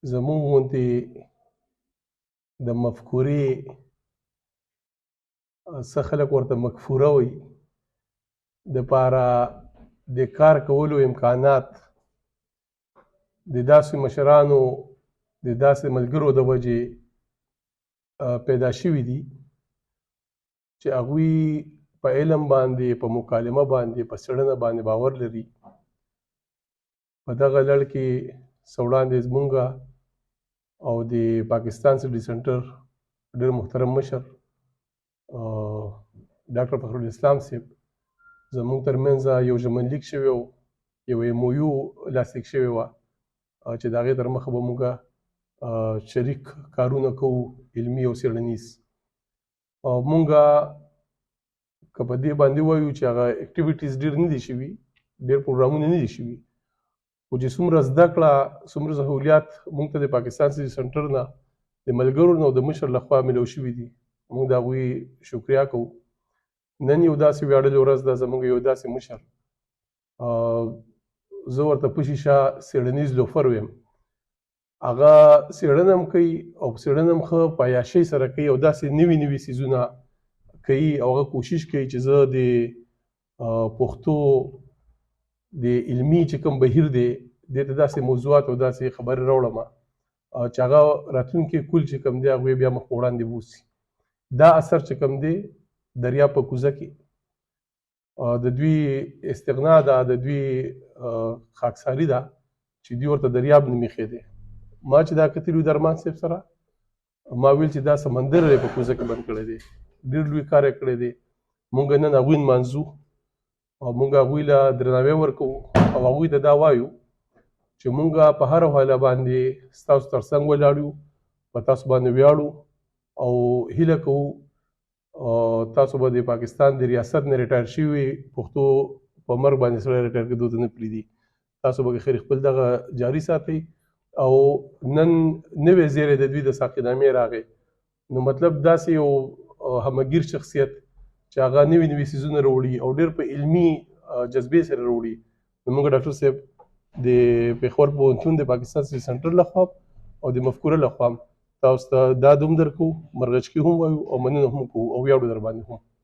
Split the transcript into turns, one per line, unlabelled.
زموږ غوندې د مفکورې څه خلک ورته مکفوره وایي دپاره د کار کولو امکانات د داسې مشرانو د داسې ملګرو د وجې پیدا شوي دي چې هغوی په علم باندې، په مکالمه باندې، په څېړنه باندې باور لري. په دغه لړ کې څه وړاندې زمونږ او د پاکستان سټډي سنټر ډېر محترم مشر ډاکټر فخر الاسلام صاحب زمونږ ترمنځ یو ژمنلیک شوی و، یو ایم او یو لاسلیک شوی وه چې د هغې تر مخه به موږ شریک کارونه کوو، علمي او څېړنیز. او مونږ که په دې باندې وایو چې هغه اکټیویټیز ډېر نه دي شوي، ډېر پروګرامونه نه دي شوي، خو چې څومره زده کړه، څومره سهولیات مونږ ته د پاکستان سټډي سنټر نه د ملګرو نه او د مشر لخوا میلو شوي دي، مونږ د هغوی شکریا کوو. نن یو داسې ویاړلې ورځ ده، زمونږ یو داسې مشر، زه ورته په شیشه څېړنیز لوفر ویم، هغه څېړنه هم کوي او څېړنه هم ښه په عیاشۍ سره کوي او داسې نوي نوي څیزونه کوي او هغه کوشش کوي چې زه د پښتو د علمي چې کوم بهیر دی دې ته داسې موضوعات او داسې خبرې راوړم چې هغه راتلونکی کول چې کوم دی هغوی بیا مخ په وړاندې بوسي. دا اثر چې کوم دی دریا په کوزه کې د دوی استغنا ده، د دوی خاکساري ده چې دوی ورته دریاب نوم ایښی دی. ما چې دا کتلي وو درمان صاحب سره، ما ویل چې دا سمندر دی په کوزه کې بند کړی دی، ډېر لوی کار یې کړی دی. مونږ نن هغوی نمانځو او مونږ هغوی له درناوی ورکوو او هغوی ته دا وایو چې مونږ په هره حاله باندې ستاسو تر څنګ ولاړ یو، په تاسو باندې ویاړو او هیله کوو تاسو به د پاکستان د ریاست نه ریټایر شوي، پښتو په مرګ باندې سړی ریټایر کېدو ته نه پرېږدي. تاسو به خیر خپل دغه جاري ساتئ. او نن نوی زیری د دوی د ساقینامې راغی، نو مطلب داسې یو همګیر شخصیت چې هغه نوي نوي څیزونه راوړي او ډېر په علمي جذبې سره راوړي. نو موږ ډاکټر صاحب د پېښور پوهنتون د پاکستان سټډي سنټر لخوا او د مفکوره لخوا تاسو ته دا دوم درکو، مرغچکي هم وایو او مننه هم کوو او ویاړو در باندې هم.